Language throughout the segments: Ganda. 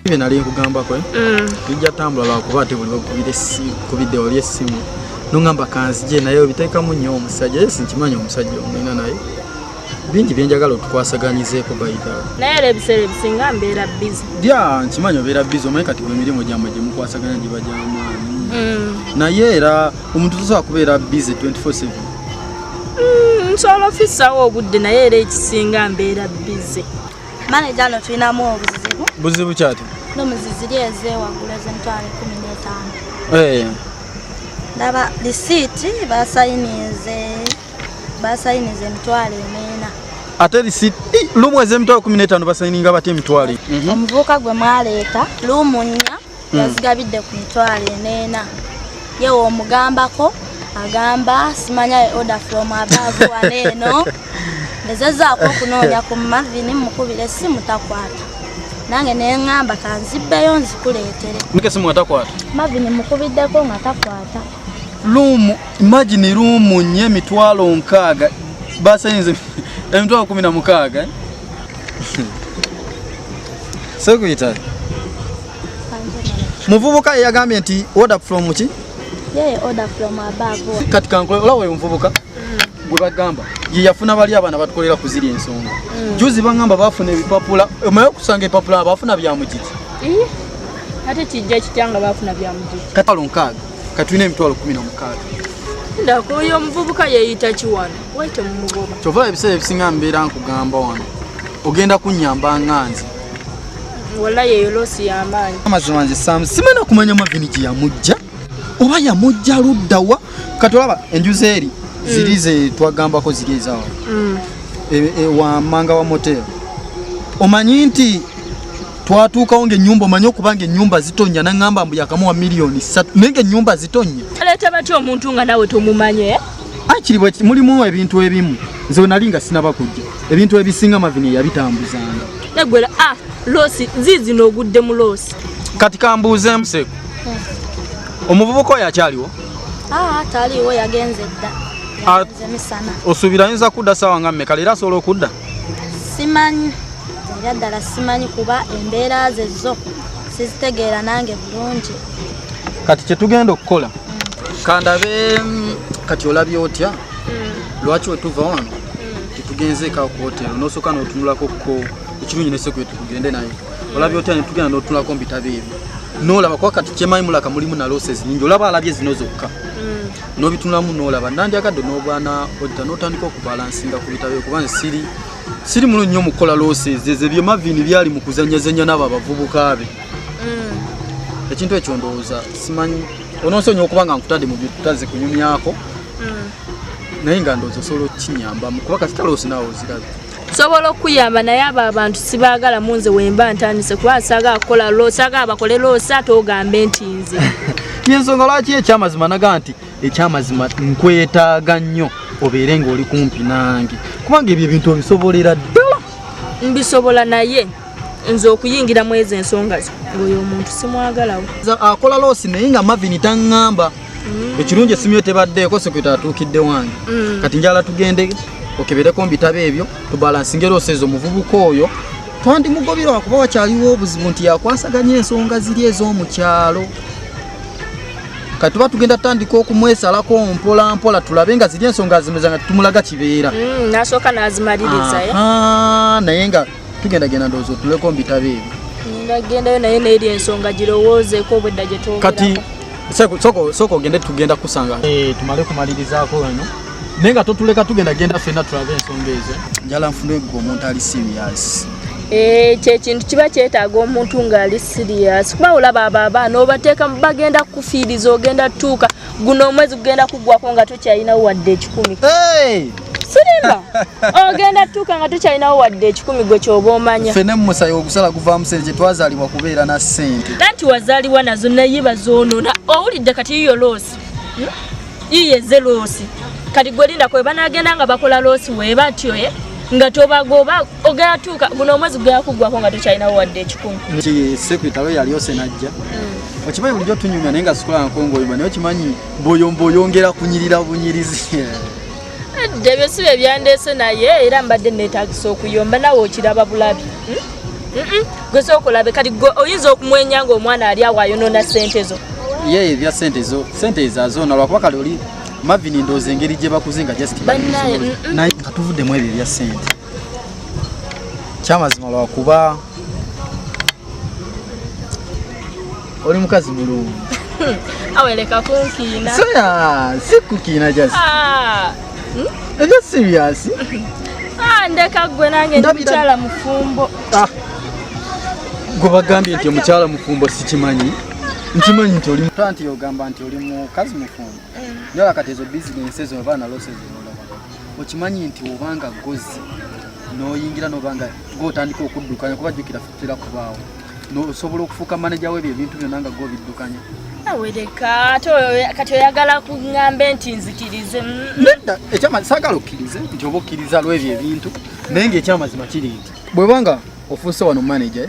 Bye nali nkugambako, eh? Bijja tambula lwakuba ate buli wekubidde oli essimu nongamba kanzije, naye obiteekamu nnyo omusajja. Yes, nkimanyi omusajja omulina, naye bingi byenjagala otukwasaganyizeeko bayita. Naye era ebiseera ebisinga mbeera busy. Yeah, nkimanyi obeera busy. Omanyi kati bwe emirimu gyammwe gye mukwasaganya giba gy'amaanyi, naye era omuntu tosobola kubeera busy 24/7. Nsobola ofissawo obudde, naye era ekisinga mbeera busy. Manager, no tulinamu obuzibu. Buzibu kyati? N'omuziziri ezeewaggulu ez'emitwalo 15. Ndaba risiiti basayininze 40,000. Ate receipt lumu ez'emitwalo 15 basayininga batya emitwalo? Omuvubuka gwe mwaleeta room nnya yazigabidde ku 40,000. Ye w'omugambako agamba simanya order from above. Wano eno ngezezaako okunoonya ku Mavini, mukubira essimu takwata. Nange neŋŋamba kanzibbeyo nzikuleetere. Nike simu atakwata? Mavini mukubiddeko nga takwata. Room, imagine, room nnya 60,000, basayinze 16,000, eh? Sekuyita muvubuka yeyagambye nti order from ki? Yeye order from above. Kati kankole, olaba oyo omuvubuka gwe bagamba ye yafuna bali abaana batukolera ku ziri ensonga. Juzi bagamba bafuna ebipapula, omaye okusanga ebipapula bafuna bya mugigi. Ii, ate kijja kitya nga baafuna bya mugigi? Katwalo nkaaga, katulina 16,000. Ndako oyo omuvubuka yeeyita kiwano, waite mumugoba. Kyova ebiseera ebisinga mbeera nkugamba wano ogenda kunnyamba nga nze. Walla yeeyo loss y'amaanyi. Amazima nze Sam simena kumanya Mavini gye yamujja oba yamujja luddawa. Kati olaba enju zeeri ziri ze twagambako ziri ezawa wamanga wa motel. Omanyi nti twatuukawo ngaennyumba, omanyi okuba nga ennyumba zitonya, naŋŋamba mbu yakamuwa miliyoni 3, naye nga ennyumba zitonya. Aleeta batya omuntu nga nawe tomumanye, eh? Akiri bwe mulimu ebintu ebimu nze we nali nga sinaba kujja, ebintu ebisinga Mavini yabitambuzanga. Negwera ah, loss ziizino, ogudde mu loss. Kati kambuuzeemu Seku, omuvubuka oyo akyaliwo? Ah, taliiwo, yagenze dda. Yagenze misana. Osuubira ayinza kudda saawa nga mmeka leero? Asobola okudda? Simanyi era ddala simanyi, kuba embeera ze zo sizitegeera nange bulungi. Kati kyetugenda okukola, kandabe kati olabye otya? Lwaki wetuva wano tetugenzeeko ku hotero nosooka n'otunulako ko ekirungi ne Seku tugende naye? Olabye otya netugenda n'otunulako mu bitabo ebyo nolaba? Kuba kati kyemanyi mulaka mulimu na losses nyingi. Olaba alabye zino zokka, n'obitunulamu n'olaba. Nandyagadde n'obwana odda n'otandika okubalansinga ku bitabo ebyo, kuba nze siri mulungi nnyo mu kukola losses ezo. Ebyo Mavini byali mu kuzanyazanya n'abo abavubuka be. Ekintu ekyo ndowooza simanyi onoonsonyiwa okuba nga nkutadde mu byetutaze kunyumyako, naye nga ndowooza osobola okukinyambamu, kuba kati ta loss naawe ozirabe. Nsobola okuyamba, naye abo abantu sibaagala mu nze wemba ntandise, kuba saagala kukola loss, saagala bakole loss ate ogambe nti nze. Yensonga lwaki ekyamazima naga nti ekyamazima nkwetaaga nnyo obeere ng'oli kumpi nange, kubanga ebyo ebintu obisobolera ddala. Mbisobola, naye nze okuyingira mu ezo ensonga zo ng'oyo omuntu simwagalawo. Akola loss naye nga Mavini taŋŋamba. Ekirungi essimu yo tebaddeeko, security atuukidde wange. Kati njala tugende okebereko mu bitabo ebyo, tubalansinge loss ezo. Omuvubuka oyo twandimugobera wakuba wakyaliwo obuzibu nti yakwasaganya ensonga ziri ez'omukyalo. Kati tuba tugenda tutandika okumwesalako mpola mpola, tulabe nga ziri ensonga azimeza nga tumulaga kibeera. Nasooka n'azimaliriza, eh? Aha, naye nga tugenda genda ndowooza otuleko mu bitabo ebyo. Ndagendayo, naye neeri ensonga girowoozeeko obwedda gye twogerako. Kati sooka ogende, tugenda kusanga. Tumale kumalirizaako wano, naye nga totuleka, tugenda genda ffenna tulabe ensonga ezo. Njala nfune gwe omuntu ali serious. Eh, kyekintu kiba kyetaaga omuntu ng'ali serious, kuba olaba abo abaana obateeka bagenda kukufiiriza. Ogenda tuuka guno omwezi gugenda kuggwako nga tokyalinawo wadde 100. Hey! Sirimba, ogenda tuuka nga tokyalinawo wadde 100, gwe kyoba omanya. Ffenna mu musayi ogusala guvaamu sente, kyetwazaalibwa kubeera na ssente. Anti wazaalibwa nazo, naye bazoonona. Owulidde kati yiyo loss, Yiyo eze loss. Kati gwe linda kwe banagenda nga bakola loss we batyo, eh? Nga tobagoba, ogenda tuuka guno omwezi gugenda kuggwako nga tokyalinawo wadde 100. Sekwitalo yali ose najja. Okimanyi bulijjo tunyumya, naye nga sikola nkongoyomba, naye okimanyi bw'oyomba oyongera kunyirira bunyirizi. Edda ebyo si bye byandeese, naye era mbadde neetagisa okuyomba nawe, okiraba bulabi, Gwe sooka olabe kati gwe oyinza okumwenya ng'omwana ali awo ayonoona ssente zo. Ye ebya sente zo, sente ezazoona lwakuba kale oli Marvin ndowooza engeri gye bakuze nga just Bannaye, naye nga tuvuddemu ebyo ebya sente. Kyamazima lwakuba oli mukazi mulungi. Aweleka kunkiina. Soya, si kukiina just. Ah, Ebya serious. ah, ndeka gwe nange ndi mukyala mufumbo. Ah. Gwe bagambye nti omukyala mufumbo sikimanyi. Nkimanyi nti oli nti ogamba nti oli mukazi mufumbo. Nyola kati ezo bizinensi ezo oba na losses olaba. Okimanyi nti obanga gozi n'oyingira n'obanga gw'otandika okuddukanya kuba jjukira tutera kubaawo. N'osobola okufuuka maneja w'ebyo ebintu byonna nga gw'obiddukanya. Aweleka ate kati oyagala kuŋŋambe nti nzikirize. Nedda, ekyamazima saagala okkirize nti oba okkiriza lw'ebyo ebintu, naye ng'ekyamazima kiri nti bw'obanga ofuuse wano manager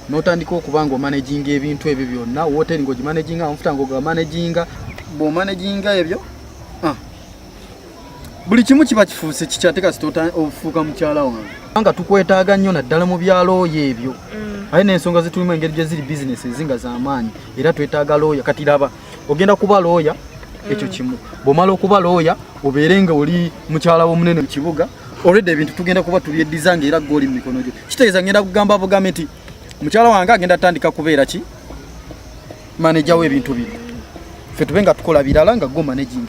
n'otandika okuba nga omanaginga ebintu ebyo byonna, wooteri ng'ogimanaginga, amafuta ng'ogamanaginga, bw'omanaginga ebyo buli kimu kiba kifuuse kikya ate kasita ofuuka mukyala wange. Nga tukwetaaga nnyo naddala mu bya looya ebyo. Aye n'ensonga zetulimu engeri gye ziri bizinesi ezinga z'amaanyi era twetaaga looya. Kati laba ogenda kuba looya ekyo kimu, bw'omala okuba looya obeere nga oli mukyala w'omunene mu kibuga, already ebintu tugenda kuba tubyeddiza nga era ggwe oli mu mikono gyo. Kitegeeza ngenda kugamba bugambe nti mukyala wange agenda atandika kubeera ki maneja w'ebintu bino, ffe tube nga tukola birala nga gwe managing.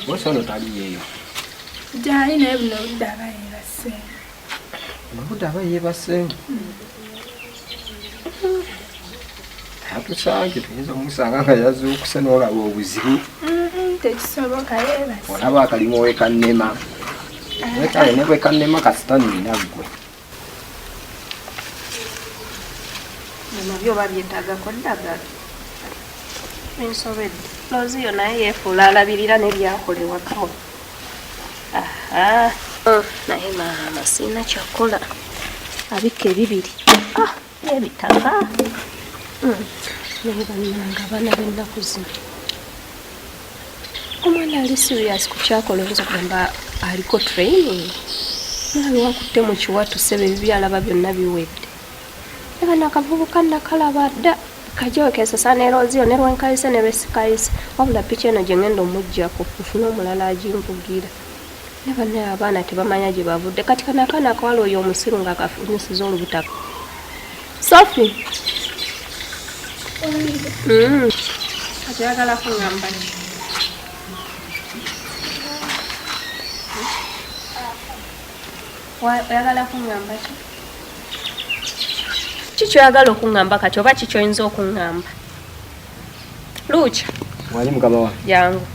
Bosi ono taliyeeyo. Gyali naye buno obudde aba yeebase. Obudde aba yeebase. Atusange tuyinza omusanga nga yazuukuse n'olaba obuzibu. Tekisoboka yeebase. Olaba akalimu wekannema. Kale ne bwekannema kasita nina ggwe. Bino byo oba byetaagako ddagala. Binsobedde. Looziyo naye yeefuula alabirira ne byakola ewaka we. Aha. Naye maama sirina kyakukola. Abikka ebibiri. Ah, n'ebitaka. Naye bannange abaana b'ennaku zino. Omwana ali serious ku kyakola oyinza okugamba aliko training. Naye wakutte mu kiwato ssebo ebibyo alaba byonna biwedde. Eba nakavubuka nakalaba dda. Kajja wekeesesa ne Looziyo ne lwenkayise ne lwesikayise. Wabula piki eno gye ngenda omuggyako nfune omulala aginvugira. Ne bannaye abaana tebamanya gye bavudde. Kati kano akaana akawala oyo omusiru nga akafunyisiza olubuto. Sophie. Kati oyagala kuŋŋamba ki? Oyagala kuŋŋamba ki? Ki kyoyagala okuŋŋamba kati oba ki kyoyinza okuŋŋamba? Luuca. Wali mukama wange. Jangu.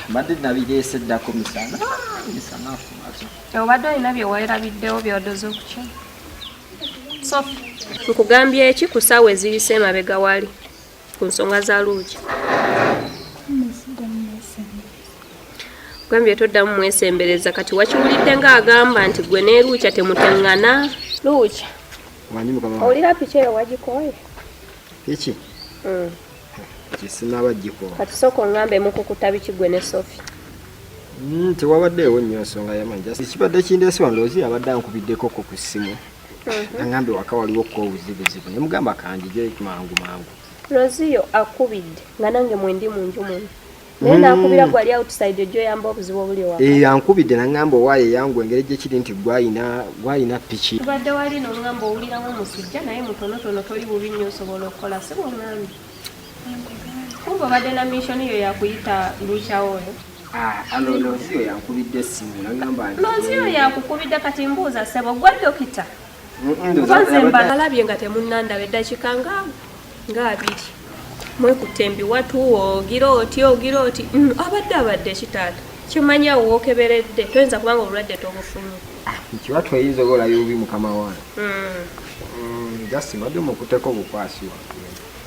Mbadde nabireese ddako misana. Misana kumakya. Obadde olina bye weerabiddewo by'odoze okukya. Sophie, nkugambye ki ku ssaawa eziyise emabega wali ku nsonga za Luuca? Gambye toddamu mwesembereza kati wakiwulidde ng'agamba nti gwe ne Luuca temuteŋŋana. Luuca. Wangi mukama wange. Owulira piki eyo wagikooye? Piki? Kisinaba gikoowa. Kati sooka oŋŋambe mukukuta biki gwe ne Sophie. Tewabaddeewo nnyo nsonga y'amaanyi. Ekibadde kindeese wano Looziyo abadde ankubiddeko ko ku ssimu. Angambye waka waliwo ko obuzibuzibu. Ne mugamba kanjije mangu mangu. Looziyo akubidde nga nange mwendi mu nju muno. Naye n'akubira gwali outside ojja oyamba obuzibu obuli ewaka. Ankubidde n'aŋŋamba owaaye yangu engeri gye kiri nti gwalina piki. Tubadde wali n'oŋŋamba owuliramu omusujja naye mutonotono toli bubi nnyo osobola okukola si bw'oŋŋambye. Kumbe obadde na mission yo yakuyita Luuca oyo. Looziyo yankubidde essimu n'aŋŋamba nti Looziyo yakukubidde kati mbuuza ssebo gwe dokita. Kuba nze mbalabye nga temunnandaba eddakiika nga abiri. Mwekutte embiwatu ogira oti ogira oti. Abadde kitaata. Kimanyi awo wookeberedde toyinza kubanga obulwadde tobufunye. Ekiwatu oyinza oba olabye bubi mukama wange. Just mbadde mukutteko obukwasi wange.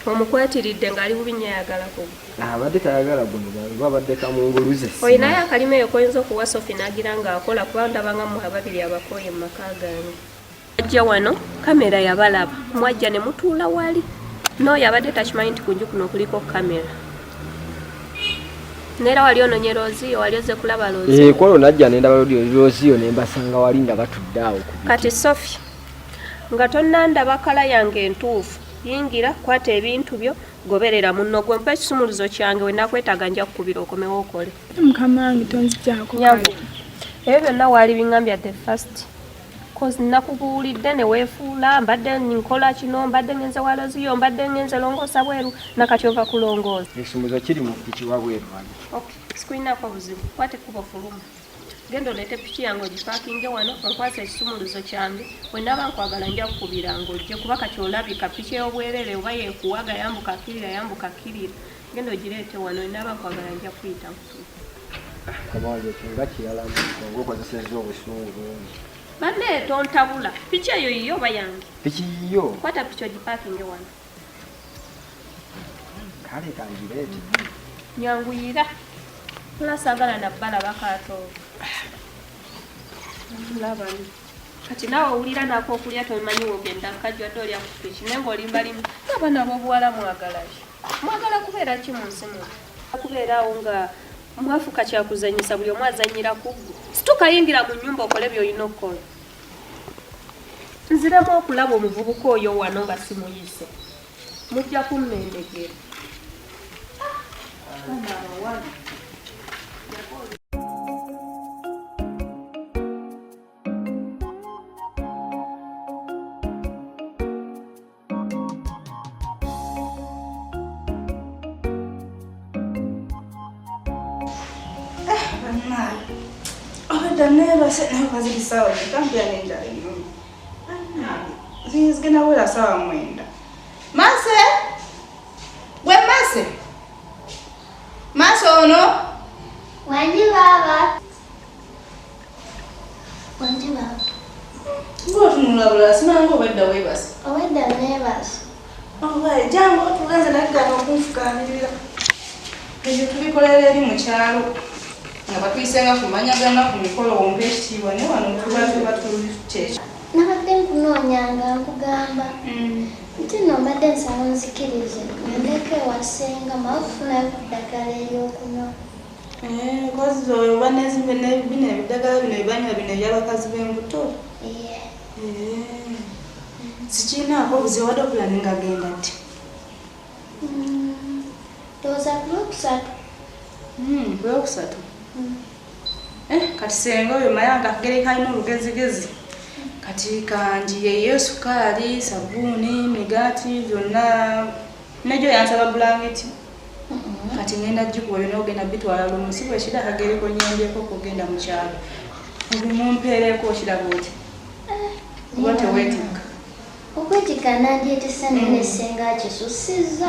Omukwatiridde ng'ali bubi nnyo ayagala kugwa. Abadde tayagala guno oba abadde kamunguluze. Olinayo akalima eyo k'oyinza okuwa Sophie n'agira ng'akola kuba ndaba nga mmwe ababiri abakooye mu maka gange. Ajja wano kamera yabalaba mwajja ne mutuula wali n'oyo abadde takimanyi nti ku nju kuno kuliko kamera neera wali ononye looziyo wali oze kulaba looziyo eh, kwolwo najja nendaba looziyo ne mbasanga wali nga batudde awo ku kati Sophie nga tonnandaba kala yange entuufu yingira kwata ebintu byo goberera munno gwe mpa ekisumuluzo kyange we nakwetaaga nja kukubira okomewo okole mukama wange tonzigyako ebyo byonna waali biŋambya the first cause nakubuulidde ne weefuula mbadde nkola kino mbadde ngenze waloziyo mbadde ngenze longoosa bweru nakati ova kulongoosa ekisumuluzo kiri mu piki wabweru wali okay sikulinako buzibu kwata ekkubo fuluma genda oleete piki yange ogipaakinge wano onkwasa ekisumuluzo kyange wenaba nkwagala nja kukubira ng'ojje kuba kati olabika piki ey'obwerere oba yekuwaga yambuka akkirira yambuka akkirira genda ogireete wano wenaba nkwagala nja kuyita nkutuuka mukama wange ekyo nga kirala ngaokozesezza obusungu bungi banne tontabula piki eyo yiyo oba yange piki yiyo kwata piki ogipaakinge wano kale kangireete nyanguyira pula saagala nabbala bakaatoo labani kati naawe owulira nako okulya tomanyi wogenda kajwadde olya ku piki naye ng'olimbalimu abaana ab'obuwala mwagala ki mwagala kubeera ki mu nsi muno kubeera awo nga mwafuka kyakuzanyisa buli omu azanyira ku ggwe situka yingira mu nnyumba okole by'olina okukola nziremu okulaba omuvubuka oyo wano nga simuyise mujja kummendegera abaana abawala Obedda neebase naye kaziri ssaawa mmeka mpya n'enjala ennuma. Bannange zigenda kuwera ssaawa 9. Mase! Gwe Mase! Mase ono! Wangi baaba. Wangi baaba. Ng'otunula bulala simanga obwedda weebase. Obwedda neebase. Oba jangu otugenze naggana okunfukaabirira. Ebyo tubikolera eri mu kyalo nga batuyisenga kumanyagana ku mikolo wompa ekitiibwa naye wano tuba tuba tukyekyo. Nabadde nkunoonyanga nkugamba nti nno mbadde nsaba onzikirize ngendeko ewa ssenga mmaze okufunayo ku ddagala ery'okunywa. Kozi oyo oba bino ebiddagala bino ebibanywa bino eby'abakazi b'embuto. Iye. Sikiinaako obuzibu wadde opulaninga genda ddi? Ndowooza ku Lwokusatu. Ku Lwokusatu? Kati ssenga oyo mayanga akagere kalina olugezigezi. Kati kanjiyeyo sukaali, sabbuuni, migaati byonna nejjo yansaba bulangiti. Kati ngenda gikuwa byonna ogenda bitwala lumu si bwe kiri akagere konyambyeko okugenda mu kyalo. Obimumpeereko okiraba oti oba teweetikka. Okwetikka nandyetisse naye ne ssenga akisusizza.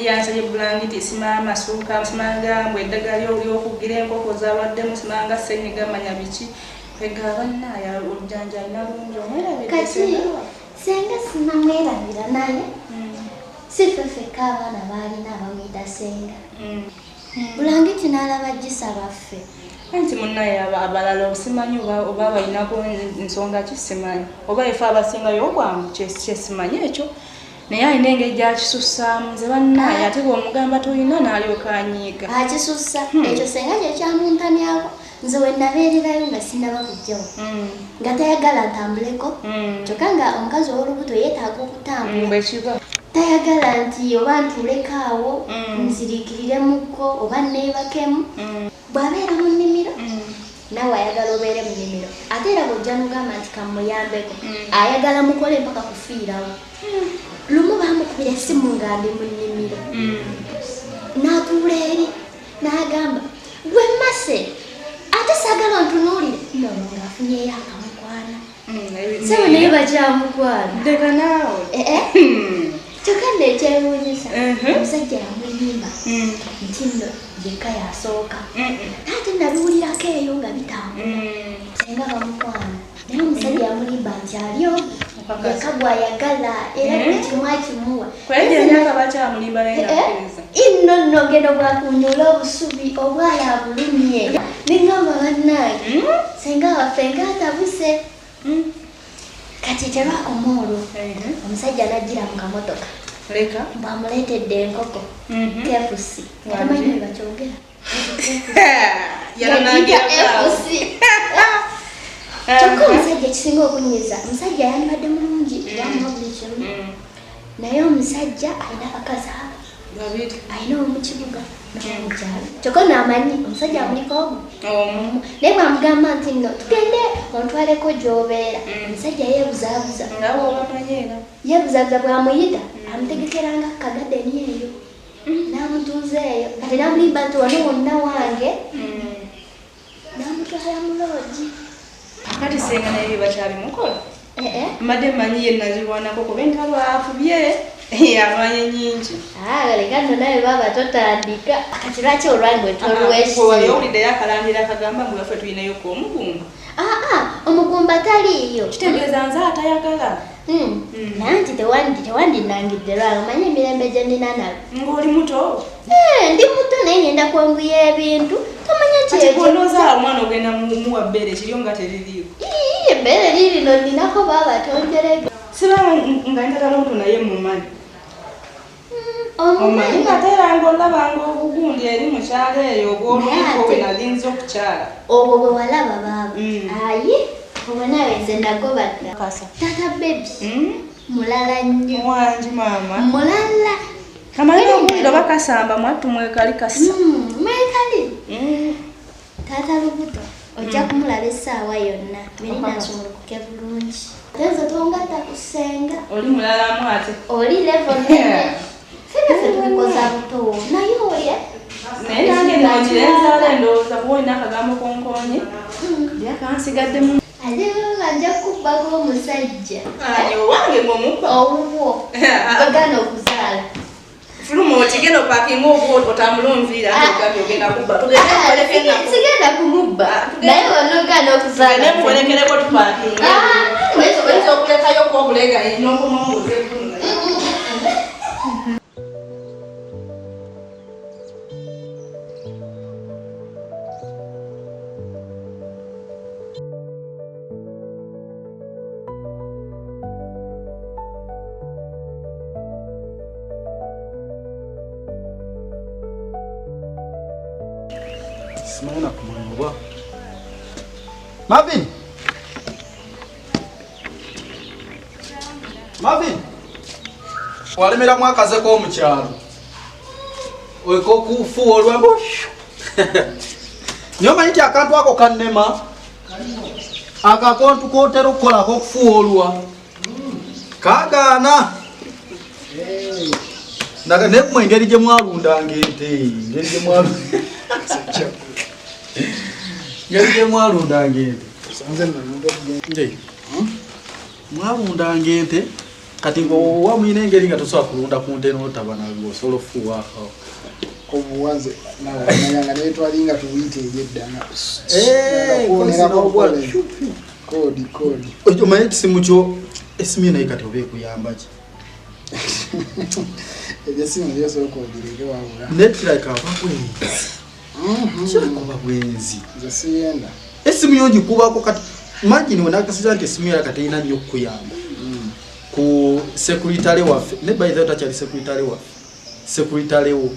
Yansabye bulangiti simanya amasuuka simanya mbu eddagala ly'okugira enkoko z'abaddemu simanya ssenyiga manya biki. Kwegamba bannaaye olujjanja alina lungi omwerabidde Kati ssenga waffe. ssenga sinnamwerabira naye si ffe ffekka abaana b'alina abamuyita ssenga. Bulangiti n'alaba gisaba ffe. Anti munnaye abalala simanyi oba balinako nsonga ki simanyi oba efe abasingayo obwangu kyesimanyi ekyo naye alina engeri gy'akisussaamu nze bannaaye ate bw'omugamba tolina n'alyoka anyiiga. Akisussa ekyo ssenga kye kyamuntamyako nze we nabeererayo nga sinnaba kujjawo nga tayagala ntambuleko kyokka nga omukazi ow'olubuto yeetaaga okutambula. Bwe kiba. Tayagala nti oba ntuuleko awo nziriikiriremukko oba neebakemu. Bw'abeera mu nnimiro naawe ayagala obeere mu nnimiro ate era bw'ojja n'ogamba nti kammuyambeko ayagala mukole mpaka kufiirawo. Lumu baamukubira essimu nga ndi mu nnimiro n'atuula eri n'agamba gwe Mase ate saagala ontunuulire nno ng'afunyeeyo akamukwana. Ssebo naye bakyamukwana. Ddeka naawe. Kyokka nno ekyewuunyisa omusajja yamulimba nti nno yekka yasooka ate nabiwulirako eyo nga bitambula senga bamukwana naye omusajja yamulimba nti ali ogu yekka gw'ayagala era buli kimu akimuwa. Kwegyo emyaka bakyamulimba naye nakkiriza. Nno nno ngeno bwakunyula obusubi obwala abulumye ne ŋŋamba bannange senga waffe ng'atabuse. Kati terwakoma olwo, omusajja n'ajjira mu kamotoka. Leka. Bw'amuleetedde enkoko. KFC. Nga tamanyi bwe bakyogera. Yalanangira Yagiyita FC. Kyokka omusajja ekisinga okunyiiza, omusajja yandibadde mulungi, bamuwa buli kimu. Naye omusajja alina abakazi abo. Babiri. Alina ow'omu kibuga n'ow'omu kyalo. Kyokka ono amanyi omusajja amuliko omu. Omu. Naye bw'amugamba nti nno tugende ontwaleko gy'obeera, omusajja yeebuzaabuza. Nga bw'obamanyi era. Yeebuzaabuza bw'amuyita, amutegekeranga kagadeni eyo. N'amutuuza eyo. Kati n'amulimba nti wano wonna wange. N'amutwala mu loogi. Kati senga naye bye bakyabimukola. Eh eh. Mbadde mmanyi ye nazirwanako kuba entalo afubye alwanye nnyingi. Ah, leka nno nawe baaba totandika. Kati lwaki olwange toluwa Wali ekitiibwa? owuliddeyo akalandira akagamba ngu waffe tulinayo ko omugumba. Ah ah, omugumba taliiyo. Kitegeeza nze atayagala. Naye nti tewandinangidde lwange, omanyi emirembe gye nnina nalwo. Ng'oli muto? Eh, ndi muto naye ngenda kwanguya ebintu. Tomanya nti Kati ekyo- bw'onoozaala omwana ogenda muwa bbeere kiryo nga teririiko. Ii, ebbeere liirino nninako baaba tonjerega. Siba nga njagala omuto naye mumanyi. Omanyi Omumanyi? nga ate era ng'olabanga obugundi eri mu kyalo eyo obw'olubuto bwe nali nze okukyala. Obwo bwe walaba baaba. Ayi, obwo naawe nze nagoba dda. Kasa. Taata baby. Mulala nnyo. Wangi maama. Mulala. Kamanyi n'obuwulira oba kasamba mwattu mwekali kasa. Mwekali. Taata lubuto ojja kumulaba essaawa yonna. Berina nsumulukuke bulungi. Ate nze tongatta ku ssenga. Oli mulalamu ate. Oli level nene. Ffenna ffe tubikoza buto. Naye oli Naye nange nnoogire nzaala endowooza kuba olina akagambo konkoonye. Era kansigaddemu. Ate nga nja kukubbako omusajja. Ani owange ng'omubba? Owuwo. Ogana okuzaala. Fuluma otigenda opaakinga obwo otambule onviire ate ogambye ogenda kubba. Tugende tukoleko ennaku. Sigenda kumubba. Naye w'onogaana okuzaala. Tugende muwerekereko tupaakinge. Oyinza okulekayo ko obulega n'okomawo ng'ozeekulula. Simanyi na kumanya oba. Marvin! Marvin! Walemeramu akaze k'omu kyalo. Ek'okufuuwa olwembo. Naye omanyi nti akantu ako kannema. Ako akantu k'otera okukola ak'okufuuwa olwa. Kaagaana. Naye mmwe engeri gye mwalundanga ente, engeri gye mwalundanga ente. Mwalundanga ente, kati ng'owa mulina engeri nga tosobola kulunda ku nte n'otaba nabwo, osobola okufuuwaako. Obuwanze nawe omanya nga naye twalinga tuwuyita ey'edda nga Eh, kuwonerako kozi bukola. Koodi, koodi. Omanyi ekisimu kyo, essimu yo naye kati oba ekuyamba ki? Ebyessimu byosooka obireke wabula. Naye kirabika aba bwenzi. Kirabika oba bwenzi. Nze siyenda. Essimu yo ngikubako kati imagine we nakasiza nti essimu yo kati terina nnyo okukuyamba. Ku sekuritale waffe, ne by the way takyali sekuritale waffe. Sekuritale wo.